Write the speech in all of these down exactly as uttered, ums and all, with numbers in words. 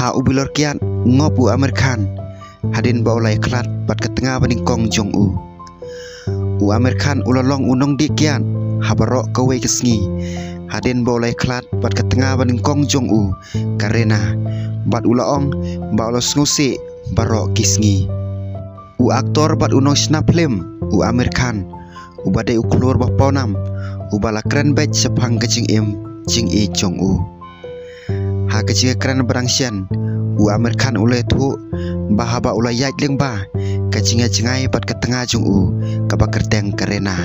Ha u bilor kiad ngop u Aamir Khan hadien ba u la ïakhlad bad ka tnga banyngkong jong u. U Aamir Khan u la long u nongdih kiad ha baroh kawei ka sngi hadien ba u la ïakhlad bad ka tnga banyngkong jong u, Kareena, bad u la ong ba u la sngewsih baroh ki sngi. U aktor bad u nongshna phlim u Aamir Khan, uba dei u khlur ba pawnam, uba la kren beit shaphang ka jingim jingïeit jong u. Ha ka jingkren ba dang shen, u Aamir Khan u la ïathuh ba haba u la ïaid lyngba ka jingïajngai bad ka tnga jong u kaba kyrteng Kareena,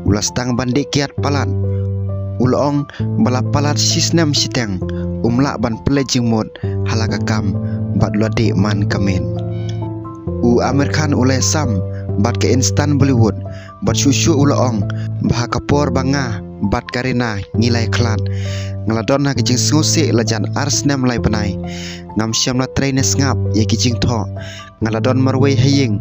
u la sdang ban dih kiad palat. U la ong ba la palat shi snem shiteng um lah ban pynleit jingmut ha la ka kam bad u la dih man ka miet. U Aamir Khan u la ïasam bad ka Instant Bollywood bad shuh shuh u la ong ba ha ka por ba nga bad Kareena ngi la ïakhlad, nga la don ha ka jingsngewsih la jan ar snem lai bnai. Ngam shym la trei ne sngap ïa ki jingthoh. Nga la don marwei ha ïing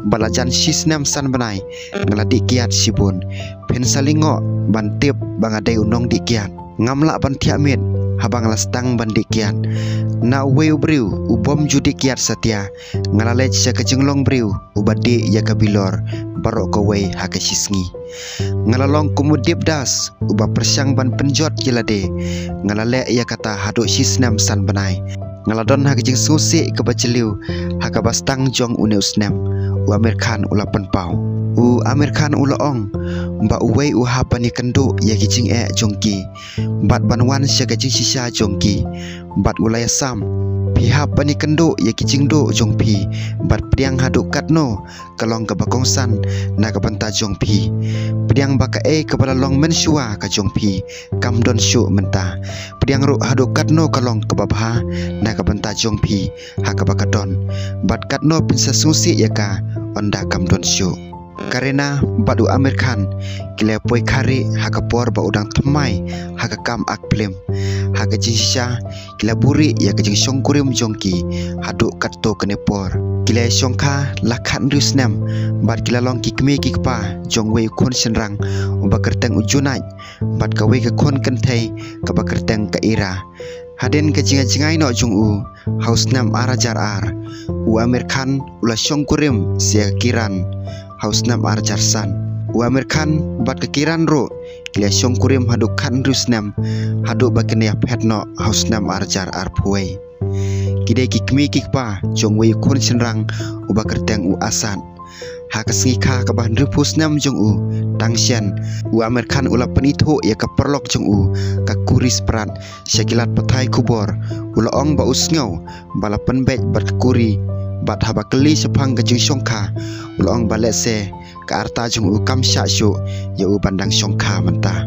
bad la jan shi snem san bnai nga la dih kiad shibun. Phin sa lyngngoh ban tip ba nga dei u nongdih kiad. Ngam lah ban thiah miet haba nga la sdang ban dih kiad. Na uwei u briew u bym ju dih kiad satia, nga la leit sha ka jinglong briew uba dih ïa ka bilor baroh kawei ha ka shi sngi. Nga la long kum u Debdas uba pyrshang ban pynjot ïa lade. Nga la leh ïa kata haduh shi snem san bnai. Nga la don ha ka jingsngewsih kaba jylliew ha kaba sdang jong une u snem, u Aamir Khan u la pynpaw. U Aamir Khan u la ong ba uwei u hap ban ïakynduh ïa ki jingeh jong ki bad ban wan sha ka jingshisha jong ki. Bad u la ïasam, phi hap ban ïakynduh ïa ki jingduh jong phi bad pdiang haduh katno ka long kaba kongsan na ka bynta jong phi. Pdiang ba kaei kaba la long mynshuwa ka jong phi kam don shuh mynta. Pdiang ruh haduh katno ka long kaba bha na ka bynta jong phi ha kaba ka don, bad katno phin sa sngewsih ïa ka ynda kam don shuh. Kareena bad u Aamir Khan ki la poi kha rieh ha ka por ba u dang thymmai ha ka kam ak phlim. Ha ka jingshisha ki la buhrieh ïa ka jingshongkurim jong ki haduh katto katne por. Ki la shongkha la khathynriew snem bad ki la long ki kmie ki kpa jong uwei u khun shynrang uba kyrteng u Junaid bad kawei ka khun kynthei kaba kyrteng ka Ira. Hadien ka jingïajngai noh jong u ha u snem ar hajar ar, u Aamir Khan u la shongkurim sa ïa ka Kiran ha u snem ar hajar san. U Aamir Khan bad ka Kiran ruh ki la shongkurim haduh khathynriew snem haduh ba kin ïaphet noh ha u snem ar hajar arphew wei. Ki dei ki kmie ki kpa jong uwei u khun shynrang uba kyrteng u Asad. Ha ka sngi kha kaba hynriewphew snem jong u, tang shen, u Aamir Khan u la pynithuh ïa ka paralok jong u, ka Kuri Sprat, sha ki lad pathai khubor. U la ong ba u sngew ba la pynbeit bad ka Kuri, bad haba kylli shaphang ka jingshongkha, u la ong ba lehse ka rta jong u kam shah shuh ïa u ban dang shongkha mynta.